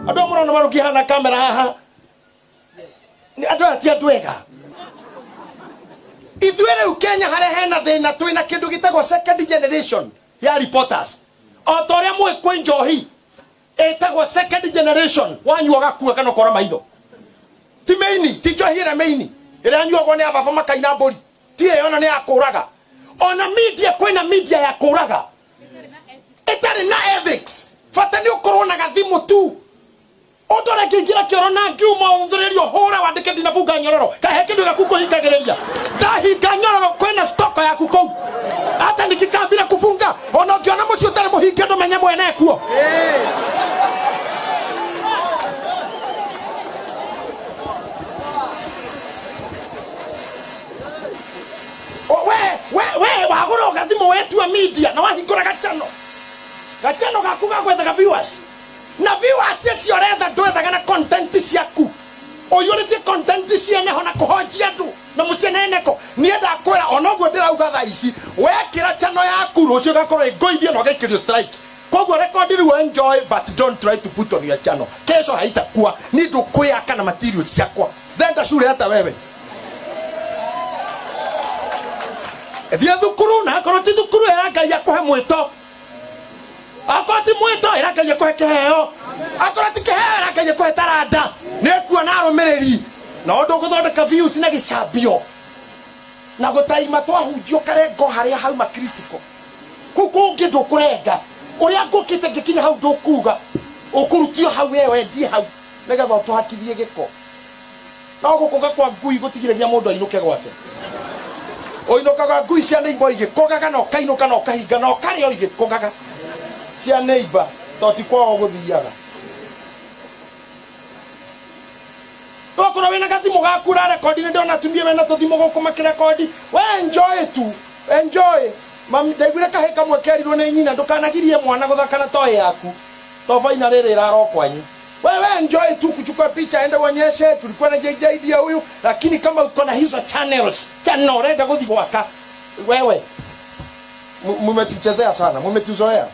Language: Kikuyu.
Andũ mũrona marũkihana kamera haha Nĩ andũ aya ti andũ ega. Ithuĩ rĩu Kenya harĩa hena thĩna twĩna kĩndũ gĩtagwo second generation ya reporters. O ta ũrĩa mũĩ kwĩ njohi ĩtagwo second generation, wanyua ũgakua kana ũkora maitho. Ti maini, ti njohi ĩrĩa maini ĩrĩa yanyuagwo nĩ ababa makaina mbũri, ti ĩyo, ona nĩ ya kũraga. Ona media, kwĩna media ya kũraga ĩtarĩ na ethics. Bata nĩ ũkorwo na gathimũ tu. Ũndũ ũrĩa ngĩingĩra kĩoro na ngiuma ũthũrĩrio hũra wandĩke ndinabunga nyororo kahe kĩndũ gĩaku kũhingagĩrĩria ndahinga nyororo kwĩna stoko yaku kũu hata nikikambira kufunga ona ũngĩona mũciĩ ũtarĩ mũhinge ndũmenye mwene kuo. We wagũra ũgathimũ wetua media na wahingũra gachano gachano gaku ga gwethaga viewers, na viewers acio ũretha ndwethaga na content ciaku, ũiyũrĩtie content ciene ho na kũhonjia andũ na mũceneneko. Niĩ ndakwĩra ona ũguo ndĩrauga thaa ici, wekĩra channel yaku rũciũ ĩgakorwo ĩngũithio na ũgaikĩrio strike. Koguo record rĩu, enjoy, but don't try to put on your channel. Kesho haitakuwa ni ndũkwĩyaka na material ciakwa. Thenda shule hata wewe thiĩ thukuru, na akorwo ti thukuru ĩra Ngai akũhe mwĩto, akorwo ti mwĩto ĩra Ngai akũhe kĩheo, akorwo ti kĩheo ĩra Ngai akũhe taranda nĩ kuona arũmĩrĩri. Na ũndũ ũgũthondeka views na gĩcambio na gũtaima twahunjio karengo harĩa hauma critical kũu kũngĩ ndũkũrenga ũrĩa ngũkĩte ngĩkinya hau ndũkuga ũkũrutio hau we wendie hau nĩgetha ũtũhakithie gĩko. No gũkũga kwa ngui gũtigiragia mũndũ ainũke gwake. Ũinũkaga ngui cia neighbor igĩkũgaga na ũkainũka na ũkahinga na ũkarĩa o igĩkũgaga cia neighbor to ti kwao gũthiaga. Wakorwo wĩna gathimũ gaku ũrarekondi, nĩ ndĩrona atumia mena tũthimũ gũkũ makĩrekondi. We enjoy tu, enjoy. Mami ndaiguire kahĩ kamwe kerirwo nĩ nyina ndũkanagirie mwana gũthaka na toy yaku to faina rĩrĩ ĩraro kwanyu. Wewe enjoy tu kuchukua picha, ende uonyeshe tulikuwa na JJ ndio huyu, lakini kama uko na hizo channels channel ũrenda gũthiĩ gwaka wewe, mumetuchezea sana, mumetuzoea.